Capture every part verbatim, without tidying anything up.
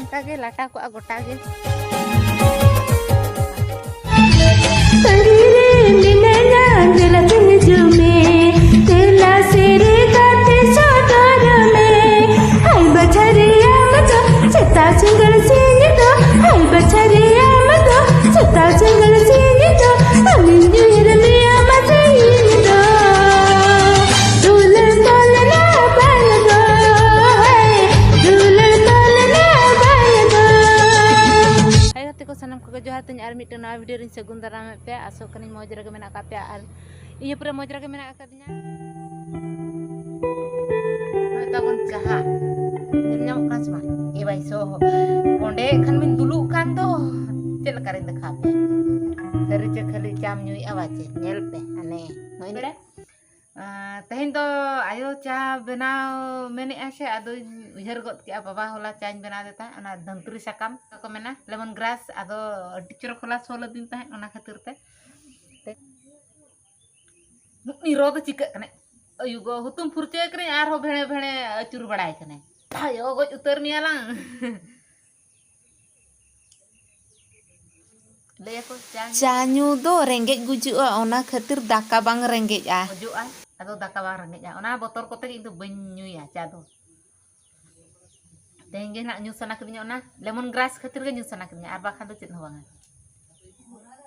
ᱜᱚᱴᱟ ᱜᱮ ᱞᱟᱴᱟ ᱠᱚᱜᱼᱟ, ᱜᱚᱴᱟ ᱜᱮ᱾ ᱛᱟᱺᱜᱤ ᱨᱮ ᱢᱤᱱᱟᱹᱧᱟ, ᱫᱮᱞᱟ ᱥᱮ ᱦᱤᱡᱩᱜ ᱢᱮ, ᱫᱮᱞᱟ ᱥᱮᱨᱮ ᱠᱟᱛᱮ ᱥᱚᱫᱚᱨ ᱢᱮ᱾ ᱦᱟᱭ ᱵᱟᱪᱷᱟ ᱨᱮᱭᱟᱢ ᱫᱚ, ᱥᱮᱛᱟᱜ ᱥᱤᱸᱜᱟᱹᱲ ᱥᱤᱧ ᱫᱚ, ᱦᱟᱭ ᱵᱟᱪᱷᱟ ᱨᱮᱭᱟᱢ ᱫᱚ, ᱥᱮᱛᱟᱜ ᱥᱤᱸᱜᱟᱹᱲ ᱥᱤᱧ ᱫᱚ, ᱟᱢᱤᱧ ᱩᱭᱦᱟᱹᱨ ᱢᱮᱭᱟ ᱢᱟᱥᱮ ᱤᱧ ᱫᱚ᱾ ᱫᱩᱞᱟᱹᱲ ᱛᱚᱞ ᱨᱮᱱᱟᱜ ᱵᱟᱝ ᱫᱚ, ᱦᱟᱭ, ᱫᱩᱞᱟᱹᱲ ᱛᱚᱞ ᱨᱮᱱᱟᱜ ᱵᱟᱝ ᱫᱚ᱾ ᱦᱟᱭ ᱜᱟᱛᱮ ᱠᱚ, ᱥᱟᱱᱟᱢ ᱠᱚᱜᱮ ᱡᱚᱦᱟᱨ ᱛᱤᱧ᱾ ᱟᱨ ᱢᱤᱫᱴᱮᱱ ᱱᱟᱣᱟ ᱵᱷᱤᱰᱤᱭᱳ ᱨᱤᱧ ᱥᱟᱹᱜᱩᱱ ᱫᱟᱨᱟᱢᱮᱫ ᱯᱮᱭᱟ᱾ ᱟᱥᱚᱜ ᱠᱟᱹᱱᱟᱹᱧ ᱢᱚᱡᱽ ᱨᱮᱜᱮ ᱢᱮᱱᱟᱜ ᱟᱠᱟᱫ ᱯᱮᱭᱟ ᱟᱨ ᱤᱧ ᱦᱚᱸ ᱯᱩᱨᱟᱹ ᱢᱚᱡᱽ ᱨᱮᱜᱮ ᱢᱮᱱᱟᱜ ᱟᱠᱟᱫᱤᱧᱟ᱾ ᱱᱚᱜᱼᱚᱭ ᱛᱟᱵᱚᱱ ᱪᱟᱦᱟ᱾ ᱧᱮᱞ ᱧᱟᱢᱚᱜ ᱠᱟᱱᱟ ᱥᱮ ᱵᱟᱝ? ᱮ ᱵᱷᱟᱭ ᱥᱳ, ᱚᱸᱰᱮ ᱠᱷᱟᱱ ᱵᱤᱱ ᱫᱩᱞᱩᱜ ᱠᱟᱱ ᱫᱚ᱾ ᱪᱮᱫ ᱞᱮᱠᱟ ᱨᱤᱧ ᱫᱮᱠᱷᱟᱣ ᱯᱮᱭᱟ? ᱥᱟᱹᱨᱤ ᱪᱮ ᱠᱷᱟᱹᱞᱤ ᱪᱟᱢ ᱧᱩᱭᱮᱫᱼᱟ ᱵᱟᱪᱮ? ᱧᱮᱞ ᱯᱮ, ᱦᱟᱱᱮ ᱱᱚᱜᱼᱚᱭ ᱱᱚᱰᱮ᱾ ᱟᱸ, ᱛᱮᱦᱮᱧ ᱫᱚ ᱟᱭᱳ ᱪᱟ ᱵᱮᱱᱟᱣ ᱢᱮᱱᱮᱫᱼᱟ ᱥᱮ, ᱟᱫᱚᱧ ᱩᱭᱦᱟᱹᱨ ᱜᱚᱫ ᱠᱮᱫᱼᱟ, ᱵᱟᱵᱟ ᱦᱚᱞᱟ ᱪᱟᱧ ᱵᱮᱱᱟᱣ ᱞᱮᱫ ᱛᱟᱦᱮᱸᱫ, ᱚᱱᱟ ᱫᱷᱟᱹᱱᱛᱩᱨᱤ ᱥᱟᱠᱟᱢ ᱠᱚ ᱢᱮᱱᱟ, ᱞᱮᱢᱚᱱ ᱜᱨᱟᱥ, ᱟᱫᱚ ᱟᱹᱰᱤ ᱪᱚᱨᱚᱠ ᱦᱚᱞᱟ ᱥᱚ ᱞᱮᱫᱤᱧ ᱛᱟᱦᱮᱸᱫ, ᱚᱱᱟ ᱠᱷᱟᱹᱛᱤᱨ ᱛᱮ᱾ ᱱᱩᱭ ᱨᱚ ᱫᱚ ᱪᱤᱠᱟᱹᱜ ᱠᱟᱱᱟᱭ? ᱟᱭᱩ ᱜᱚ, ᱦᱩᱛᱩᱢ ᱯᱷᱩᱨᱪᱟᱹ ᱠᱟᱹᱱᱟᱹᱧ, ᱟᱨᱦᱚᱸ ᱵᱷᱮᱲᱮ ᱵᱷᱮᱲᱮ ᱟᱹᱪᱩᱨ ᱵᱟᱲᱟᱭ ᱠᱟᱱᱟᱭ᱾ ᱟᱭᱳ, ᱜᱚᱡ ᱩᱛᱟᱹᱨ ᱢᱮᱭᱟ ᱞᱟᱝ᱾ ᱞᱟᱹᱭᱟᱠᱚ ᱪᱟ ᱧᱩ ᱪᱟ ᱧᱩ ᱫᱚ ᱨᱮᱸᱜᱮᱡ ᱜᱩᱡᱩᱜᱼᱟ, ᱚᱱᱟ ᱠᱷᱟᱹᱛᱤᱨ ᱫᱟᱠᱟ ᱵᱟᱝ ᱨᱮᱸᱜᱮᱡᱼᱟ᱾ ᱜᱚᱡᱚᱜᱼᱟ, ᱟᱫᱚ ᱫᱟᱠᱟ ᱵᱟᱝ ᱨᱮᱸᱜᱮᱡᱼᱟ, ᱚᱱᱟ ᱵᱚᱛᱚᱨ ᱠᱚᱛᱮ ᱜᱮ ᱤᱧ ᱫᱚ ᱵᱟᱹᱧ ᱧᱩᱭᱟ ᱪᱟ ᱫᱚ᱾ ᱛᱮᱦᱮᱧ ᱜᱮ ᱱᱟᱦᱟᱜ ᱧᱩ ᱥᱟᱱᱟ ᱠᱤᱫᱤᱧᱟ, ᱚᱱᱟ ᱞᱮᱢᱚᱱ ᱜᱨᱟᱥ ᱠᱷᱟᱹᱛᱤᱨ ᱜᱮ ᱧᱩ ᱥᱟᱱᱟ ᱠᱤᱫᱤᱧᱟ, ᱟᱨ ᱵᱟᱠᱷᱟᱱ ᱫᱚ ᱪᱮᱫ ᱦᱚᱸ ᱵᱟᱝᱟ᱾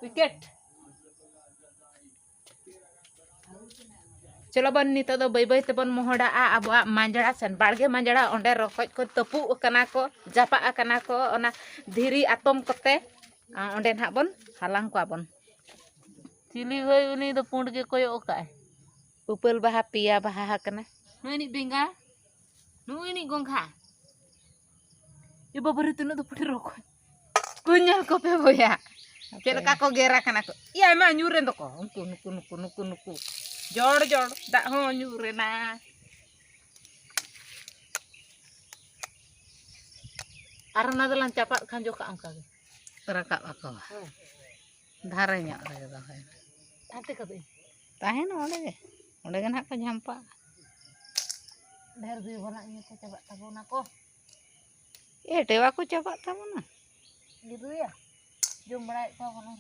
ᱩᱭᱠᱮᱴ᱾ ᱪᱚᱞᱚ ᱵᱚᱱ, ᱱᱤᱛᱚᱜ ᱫᱚ ᱵᱟᱹᱭ ᱵᱟᱹᱭ ᱛᱮᱵᱚᱱ ᱢᱚᱦᱚᱰᱟᱜᱼᱟ ᱟᱵᱚᱣᱟᱜ ᱢᱟᱸᱡᱽᱲᱟ ᱥᱮᱱ, ᱵᱟᱲᱜᱮ ᱢᱟᱸᱡᱽᱲᱟ᱾ ᱚᱸᱰᱮ ᱨᱚᱠᱚᱡ ᱠᱚ ᱛᱟᱹᱯᱩᱜ ᱟᱠᱟᱱᱟ ᱠᱚ, ᱡᱟᱯᱟᱜ ᱟᱠᱟᱱᱟ ᱠᱚ, ᱚᱱᱟ ᱫᱷᱤᱨᱤ ᱟᱛᱚᱢ ᱠᱚᱛᱮ, ᱟ, ᱚᱸᱰᱮ ᱱᱟᱦᱟᱜ ᱵᱚᱱ ᱦᱟᱞᱟᱝ ᱠᱚᱣᱟ ᱵᱚᱱ᱾ ᱪᱤᱞᱤ ᱦᱳᱭ ᱩᱱᱤ ᱫᱚ ᱯᱩᱸᱰ ᱜᱮ ᱠᱚᱭᱚᱜ ᱟᱠᱟᱫᱼᱟᱭ? ᱩᱯᱟᱹᱞ ᱵᱟᱦᱟ ᱯᱮᱭᱟ ᱵᱟᱦᱟ ᱟᱠᱟᱱᱟ᱾ ᱱᱩᱭ ᱱᱤᱡ ᱵᱮᱸᱜᱟᱲ, ᱱᱩᱭ ᱱᱤᱡ ᱜᱚᱸᱜᱷᱟ᱾ ᱮ ᱵᱟᱵᱟᱨᱮ, ᱛᱤᱱᱟᱹᱜ ᱫᱚ ᱯᱩᱴᱷᱤ ᱨᱚᱠᱚᱡ᱾ ᱠᱚ ᱧᱮᱞ ᱠᱚᱯᱮ ᱵᱚᱭᱦᱟ, ᱪᱮᱫ ᱞᱮᱠᱟ ᱠᱚ ᱜᱮᱨ ᱟᱠᱟᱱᱟ ᱠᱚ᱾ ᱤᱭᱟᱹ, ᱟᱭᱢᱟ ᱧᱩᱨ ᱮᱱ ᱫᱚᱠᱚ᱾ ᱩᱱᱠᱩ, ᱱᱩᱠᱩ, ᱱᱩᱠᱩ, ᱱᱩᱠᱩ, ᱱᱩᱠᱩ᱾ ᱡᱚᱲ, ᱡᱚᱲ, ᱫᱟᱜ ᱦᱚᱸ ᱧᱩᱨ ᱮᱱᱟ᱾ ᱟᱨ ᱚᱱᱟ ᱫᱚᱞᱟᱝ ᱪᱟᱯᱟᱫ ᱠᱷᱟᱸᱡᱚ ᱠᱟᱜᱼᱟ ᱚᱱᱠᱟ ᱜᱮ᱾ ᱨᱟᱠᱟᱵ ᱟᱠᱚ᱾ ᱦᱳᱭ᱾ ᱫᱷᱟᱨᱮ ᱧᱚᱜ ᱨᱮᱜᱮ ᱫᱚᱦᱚᱭ ᱢᱮ᱾ ᱦᱟᱱᱛᱮ ᱠᱚᱫᱚ᱾ ᱛᱟᱦᱮᱱᱟ ᱚᱸᱰᱮ ᱜᱮ᱾ ᱚᱸᱰᱮ ᱜᱮ ᱱᱟᱦᱟᱜ ᱠᱚ ᱡᱷᱟᱢᱯᱟᱜᱼᱟ᱾ ᱰᱷᱮᱨ ᱫᱤᱱ ᱵᱟᱱᱟᱜ ᱤᱭᱟᱹ ᱠᱚ ᱪᱟᱵᱟᱜ ᱛᱟᱵᱚᱱᱟ ᱠᱚ᱾ ᱮ ᱴᱮᱣᱟ ᱠᱚ ᱪᱟᱵᱟᱜ ᱛᱟᱵᱚᱱᱟ᱾ ᱜᱤᱫᱩᱭᱟ, ᱡᱚᱢ ᱵᱟᱲᱟᱭᱮᱫ ᱠᱚᱣᱟ ᱵᱚᱱ᱾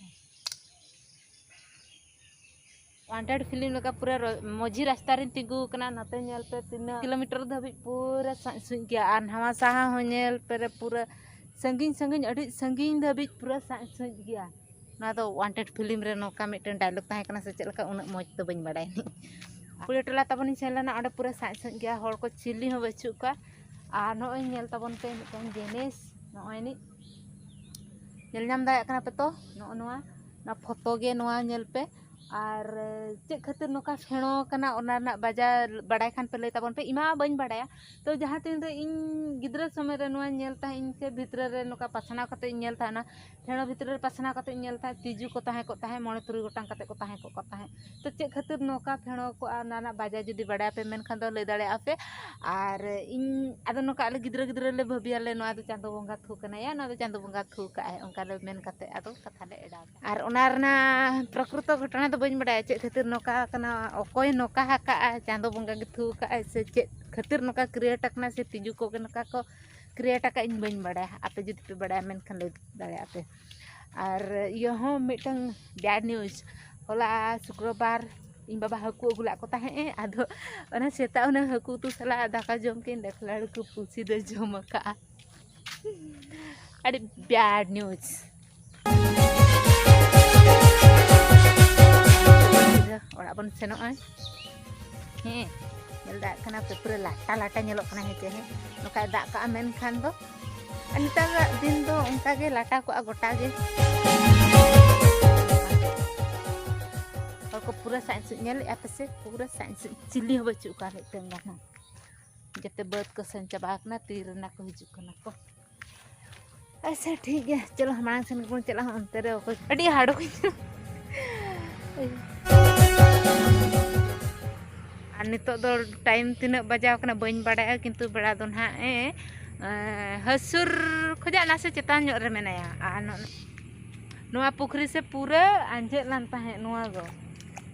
ᱳᱣᱟᱱᱴᱮᱰ ᱯᱷᱤᱞᱢ ᱞᱮᱠᱟ ᱯᱩᱨᱟᱹ ᱨᱚ-, ᱢᱚᱡᱷᱤ ᱨᱟᱥᱛᱟ ᱨᱤᱧ ᱛᱤᱸᱜᱩ ᱟᱠᱟᱱᱟ᱾ ᱱᱚᱛᱮ ᱧᱮᱞ ᱯᱮ ᱛᱤᱱᱟᱹᱜ ᱠᱤᱞᱳᱢᱤᱴᱟᱨ ᱫᱷᱟᱹᱵᱤᱡ ᱯᱩᱨᱟᱹ ᱥᱟᱸᱡ ᱥᱩᱸᱡ ᱜᱮᱭᱟ, ᱟᱨ ᱱᱟᱣᱟ ᱥᱟᱦᱟ ᱦᱚᱸ ᱧᱮᱞ ᱯᱮ ᱨᱮ ᱯᱩᱨᱟᱹ ᱥᱟᱺᱜᱤᱧ ᱥᱟᱺᱜᱤᱧ, ᱟᱹᱰᱤ ᱥᱟᱺᱜᱤᱧ ᱫᱷᱟᱹᱵᱤᱡ ᱯᱩᱨᱟᱹ ᱥᱟᱸᱡ ᱥᱩᱸᱡ ᱜᱮᱭᱟ᱾ ᱱᱚᱣᱟ ᱫᱚ ᱳᱣᱟᱱᱴᱮᱰ ᱯᱷᱤᱞᱢ ᱨᱮ ᱱᱚᱝᱠᱟ ᱢᱤᱫᱴᱮᱱ ᱰᱟᱭᱞᱚᱜ ᱛᱟᱦᱮᱸ ᱠᱟᱱᱟ ᱥᱮ ᱪᱮᱫ ᱞᱮᱠᱟ, ᱩᱱᱟᱹᱜ ᱢᱚᱡᱽ ᱫᱚ ᱵᱟᱹᱧ ᱵᱟᱲᱟᱭᱟ᱾ ᱠᱩᱲᱤᱭᱟᱹ ᱴᱚᱞᱟ ᱛᱟᱵᱚᱱᱤᱧ ᱥᱮᱱ ᱞᱮᱱᱟ, ᱚᱸᱰᱮ ᱯᱩᱨᱟᱹ ᱥᱟᱸᱡ ᱥᱩᱸᱡ ᱜᱮᱭᱟ, ᱦᱚᱲ ᱠᱚ ᱪᱤᱞᱤ ᱦᱚᱸ ᱵᱟᱹᱪᱩᱜ ᱠᱚᱣᱟ᱾ ᱟᱨ ᱱᱚᱜᱼᱚᱭ ᱧᱮᱞ ᱛᱟᱵᱚᱱ ᱯᱮ ᱢᱤᱫᱴᱟᱝ ᱡᱤᱱᱤᱥ, ᱱᱚᱜᱼᱚᱭ ᱱᱤᱡ ᱧᱮᱞ ᱧᱟᱢ ᱫᱟᱲᱮᱭᱟᱜ ᱠᱟᱱᱟ ᱯᱮ ᱛᱚ, ᱱᱚᱜᱼᱚ ᱱᱚᱣᱟ, ᱱᱚᱣᱟ ᱯᱷᱳᱴᱳ ᱜᱮ ᱱᱚᱣᱟ ᱧᱮᱞ ᱯᱮ᱾ ᱟᱨ ᱪᱮᱫ ᱠᱷᱟᱹᱛᱤᱨ ᱱᱚᱝᱠᱟ ᱯᱷᱮᱬᱚ ᱠᱟᱱᱟ, ᱚᱱᱟ ᱨᱮᱱᱟᱜ ᱵᱟᱡᱟᱨ ᱵᱟᱰᱟᱭ ᱠᱷᱟᱱ ᱯᱮ ᱞᱟᱹᱭ ᱛᱟᱵᱚᱱ ᱯᱮ, ᱤᱧ ᱢᱟ ᱵᱟᱹᱧ ᱵᱟᱰᱟᱭᱟ᱾ ᱛᱚ ᱡᱟᱦᱟᱸ ᱛᱤᱱ ᱨᱮ ᱤᱧ ᱜᱤᱫᱽᱨᱟᱹ ᱥᱚᱢᱚᱭ ᱨᱮ ᱱᱚᱣᱟ ᱧᱮᱞ ᱛᱟᱦᱮᱸᱫ ᱤᱧ ᱥᱮ ᱵᱷᱤᱛᱨᱤ ᱨᱮ ᱱᱚᱝᱠᱟ ᱯᱟᱥᱱᱟᱣ ᱠᱟᱛᱮ ᱤᱧ ᱧᱮᱞ ᱛᱟᱦᱮᱸᱫ, ᱚᱱᱟ ᱯᱷᱮᱬᱚ ᱵᱷᱤᱛᱨᱤ ᱨᱮ ᱯᱟᱥᱱᱟᱣ ᱠᱟᱛᱮ ᱤᱧ ᱧᱮᱞ ᱛᱟᱦᱮᱸᱫ, ᱛᱤᱡᱩ ᱠᱚ ᱛᱟᱦᱮᱸ ᱠᱚᱜ ᱛᱟᱦᱮᱸᱫ, ᱢᱚᱬᱮ ᱛᱩᱨᱩᱭ ᱜᱚᱴᱟᱝ ᱠᱟᱛᱮ ᱠᱚ ᱛᱟᱦᱮᱸ ᱠᱚᱜ ᱠᱚ ᱛᱟᱦᱮᱸᱫ᱾ ᱛᱚ ᱪᱮᱫ ᱠᱷᱟᱹᱛᱤᱨ ᱱᱚᱝᱠᱟ ᱯᱷᱮᱬᱚ ᱠᱚᱜᱼᱟ, ᱚᱱᱟ ᱨᱮᱱᱟᱜ ᱵᱟᱡᱟᱨ ᱡᱩᱫᱤ ᱵᱟᱰᱟᱭ ᱯᱮ ᱢᱮᱱᱠᱷᱟᱱ ᱫᱚ ᱞᱟᱹᱭ ᱫᱟᱲᱮᱭᱟᱜᱼᱟ ᱯᱮ᱾ ᱟᱨ ᱤᱧ ᱟᱫᱚ ᱱᱚᱝᱠᱟ ᱟᱞᱮ ᱜᱤᱫᱽᱨᱟᱹ ᱜᱤᱫᱽᱨᱟᱹ ᱞᱮ ᱵᱷᱟᱹᱵᱤᱭᱟᱞᱮ, ᱱᱚᱣᱟ ᱫᱚ ᱪᱟᱸᱫᱚ ᱵᱚᱸᱜᱟ ᱛᱷᱩ ᱠᱟᱱᱟᱭᱟ, ᱱᱚᱣᱟ ᱫᱚ ᱪᱟᱸᱫᱚ ᱵᱚᱸᱜᱟ ᱛᱷᱩ ᱠᱟᱜᱼᱟᱭ, ᱚᱱᱠᱟ ᱞᱮ ᱢᱮᱱ ᱠᱟᱛᱮ ᱟᱫᱚ ᱠᱟᱛᱷᱟ ᱞᱮ ᱮᱰᱟᱣ ᱠᱟᱜᱼᱟ᱾ ᱟᱨ ᱚᱱᱟ ᱨᱮᱱᱟᱜ ᱯᱨᱚᱠᱨᱤᱛᱚ ᱜᱷᱚᱴᱚᱱᱟ ᱫᱚ ᱵᱟᱹᱧ ᱵᱟᱰᱟᱭᱟ, ᱪᱮᱫ ᱠᱷᱟᱹᱛᱤᱨ ᱱᱚᱝᱠᱟ ᱠᱟᱱᱟ, ᱚᱠᱚᱭ ᱱᱚᱝᱠᱟ ᱟᱠᱟᱜᱼᱟ, ᱪᱟᱸᱫᱚ ᱵᱚᱸᱜᱟ ᱜᱮ ᱛᱷᱩ ᱠᱟᱜᱼᱟᱭ ᱥᱮ ᱪᱮᱫ ᱠᱷᱟᱹᱛᱤᱨ ᱱᱚᱝᱠᱟ ᱠᱨᱤᱭᱮᱴ ᱟᱠᱟᱱᱟ ᱥᱮ ᱛᱤᱡᱩ ᱠᱚᱜᱮ ᱱᱚᱝᱠᱟ ᱠᱚ ᱠᱨᱤᱭᱮᱴ ᱟᱠᱟᱫ, ᱤᱧ ᱵᱟᱹᱧ ᱵᱟᱰᱟᱭᱟ᱾ ᱟᱯᱮ ᱡᱩᱫᱤ ᱯᱮ ᱵᱟᱰᱟᱭᱟ ᱢᱮᱱᱠᱷᱟᱱ ᱞᱟᱹᱭ ᱫᱟᱲᱮᱭᱟᱜᱼᱟ ᱯᱮ᱾ ᱟᱨ ᱤᱭᱟᱹ ᱦᱚᱸ ᱢᱤᱫᱴᱟᱝ ᱵᱮᱰ ᱱᱤᱭᱩᱡᱽ, ᱦᱚᱞᱟ ᱥᱩᱠᱨᱚᱵᱟᱨ ᱤᱧ ᱵᱟᱵᱟ ᱦᱟᱹᱠᱩ ᱟᱹᱜᱩ ᱞᱟᱜ ᱠᱚ ᱛᱟᱦᱮᱸᱫ ᱮ, ᱟᱫᱚ ᱚᱱᱟ ᱥᱮᱛᱟᱜ ᱚᱱᱟ ᱦᱟᱹᱠᱩ ᱩᱛᱩ ᱥᱟᱞᱟᱜ ᱫᱟᱠᱟ ᱡᱚᱢ ᱠᱤᱱ ᱫᱮᱠᱷᱞᱟ ᱦᱟᱹᱠᱩ ᱯᱩᱥᱤ ᱫᱚ ᱡᱚᱢ ᱟᱠᱟᱫᱼᱟ᱾ ᱟᱹᱰᱤ ᱵᱮᱰ ᱱᱤᱭᱩᱡᱽ᱾ ᱚᱲᱟᱜ ᱵᱚᱱ ᱥᱮᱱᱚᱜᱼᱟ᱾ ᱦᱮᱸ, ᱧᱮᱞ ᱫᱟᱲᱮᱭᱟᱜ ᱠᱟᱱᱟ ᱯᱮ, ᱯᱩᱨᱟᱹ ᱞᱟᱴᱟ ᱞᱟᱴᱟ ᱧᱮᱞᱚᱜ ᱠᱟᱱᱟ᱾ ᱦᱮᱸ ᱪᱮ? ᱦᱮᱸ, ᱱᱚᱝᱠᱟᱭ ᱫᱟᱜ ᱠᱟᱜᱼᱟ ᱢᱮᱱᱠᱷᱟᱱ ᱫᱚ, ᱟᱨ ᱱᱮᱛᱟᱨᱟᱜ ᱫᱤᱱ ᱫᱚ ᱚᱱᱠᱟ ᱜᱮ ᱞᱟᱴᱟ ᱠᱚᱜᱼᱟ ᱜᱚᱴᱟ ᱜᱮ᱾ ᱦᱚᱲ ᱠᱚ ᱯᱩᱨᱟᱹ ᱥᱟᱸᱡ ᱥᱩᱸᱡ ᱧᱮᱞᱮᱫᱼᱟ ᱯᱮ ᱥᱮ? ᱯᱩᱨᱟᱹ ᱥᱟᱸᱡ ᱥᱩᱸᱡ, ᱪᱤᱞᱤ ᱦᱚᱸ ᱵᱟᱹᱪᱩᱜ ᱠᱚᱣᱟ ᱢᱤᱫᱴᱟᱝ ᱜᱟᱱ ᱦᱚᱸ᱾ ᱡᱚᱛᱚ ᱵᱟᱹᱫᱽ ᱠᱚ ᱥᱮᱱ ᱪᱟᱵᱟ ᱟᱠᱟᱱᱟ, ᱛᱤᱨ ᱨᱮᱱᱟᱜ ᱠᱚ ᱦᱤᱡᱩᱜ ᱠᱟᱱᱟ ᱠᱚ᱾ ᱟᱪᱪᱷᱟ, ᱴᱷᱤᱠ ᱜᱮᱭᱟ, ᱪᱚᱞᱚ ᱢᱟᱲᱟᱝ ᱥᱮᱱ ᱜᱮᱵᱚᱱ ᱪᱟᱞᱟᱜᱼᱟ᱾ ᱚᱱᱛᱮ ᱨᱮ ᱚᱠᱚᱭ ᱟᱹᱰᱤ ᱦᱟᱲᱚ ᱠᱚ ᱧᱟᱢ᱾ ᱟᱨ ᱱᱤᱛᱚᱜ ᱫᱚ ᱴᱟᱭᱤᱢ ᱛᱤᱱᱟᱹᱜ ᱵᱟᱡᱟᱣ ᱠᱟᱱᱟ ᱵᱟᱹᱧ ᱵᱟᱲᱟᱭᱟ, ᱠᱤᱱᱛᱩ ᱵᱮᱲᱟ ᱫᱚ ᱱᱟᱦᱟᱜ, ᱮ, ᱮ, ᱦᱟᱹᱥᱩᱨ ᱠᱷᱚᱱᱟᱜ ᱱᱟᱥᱮ ᱪᱮᱛᱟᱱ ᱧᱚᱜ ᱨᱮ ᱢᱮᱱᱟᱭᱟ᱾ ᱟᱨ ᱱᱚ-, ᱱᱚᱣᱟ ᱯᱩᱠᱷᱨᱤ ᱥᱮ ᱯᱩᱨᱟᱹ ᱟᱸᱡᱮᱫ ᱞᱮᱱ ᱛᱟᱦᱮᱸᱫ ᱱᱚᱣᱟ ᱫᱚ᱾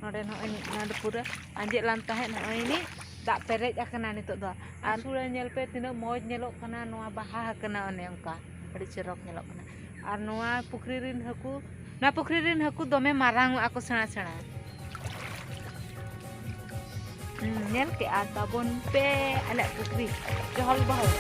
ᱱᱚᱰᱮ ᱱᱚᱜᱼᱚᱭ ᱱᱤᱡ, ᱱᱚᱣᱟ ᱫᱚ ᱯᱩᱨᱟᱹ ᱟᱸᱡᱮᱫ ᱞᱮᱱ ᱛᱟᱦᱮᱸᱫ ᱱᱚᱜᱼᱚᱭ ᱱᱤᱡ᱾ ᱫᱟᱜ ᱯᱮᱨᱮᱡ ᱟᱠᱟᱱᱟ ᱱᱤᱛᱚᱜ ᱫᱚ᱾ ᱟᱨ ᱥᱩᱲᱟᱹ ᱧᱮᱞ ᱯᱮ, ᱛᱤᱱᱟᱹᱜ ᱢᱚᱡᱽ ᱧᱮᱞᱚᱜ ᱠᱟᱱᱟ, ᱱᱚᱣᱟ ᱵᱟᱦᱟ ᱟᱠᱟᱱᱟ, ᱚᱱᱮ ᱚᱱᱠᱟ ᱟᱹᱰᱤ ᱪᱚᱨᱚᱠ ᱧᱮᱞᱚᱜ ᱠᱟᱱᱟ᱾ ᱟᱨ ᱱᱚᱣᱟ ᱯᱩᱠᱷᱨᱤ ᱨᱮᱱ ᱦᱟᱹᱠᱩ, ᱱᱚᱣᱟ ᱯᱩᱠᱷᱨᱤ ᱨᱮᱱ ᱦᱟᱹᱠᱩ ᱫᱚᱢᱮ ᱢᱟᱨᱟᱝ ᱚᱜᱼᱟ ᱠᱚ, ᱥᱮᱬᱟ ᱥᱮᱬᱟ᱾ ᱦᱩᱸ, ᱧᱮᱞ ᱠᱮᱜᱼᱟ ᱛᱟᱵᱚᱱ ᱯᱮ ᱟᱞᱮᱭᱟᱜ ᱯᱩᱠᱷᱨᱤ, ᱪᱚᱦᱚᱞ ᱵᱚᱦᱚᱞ᱾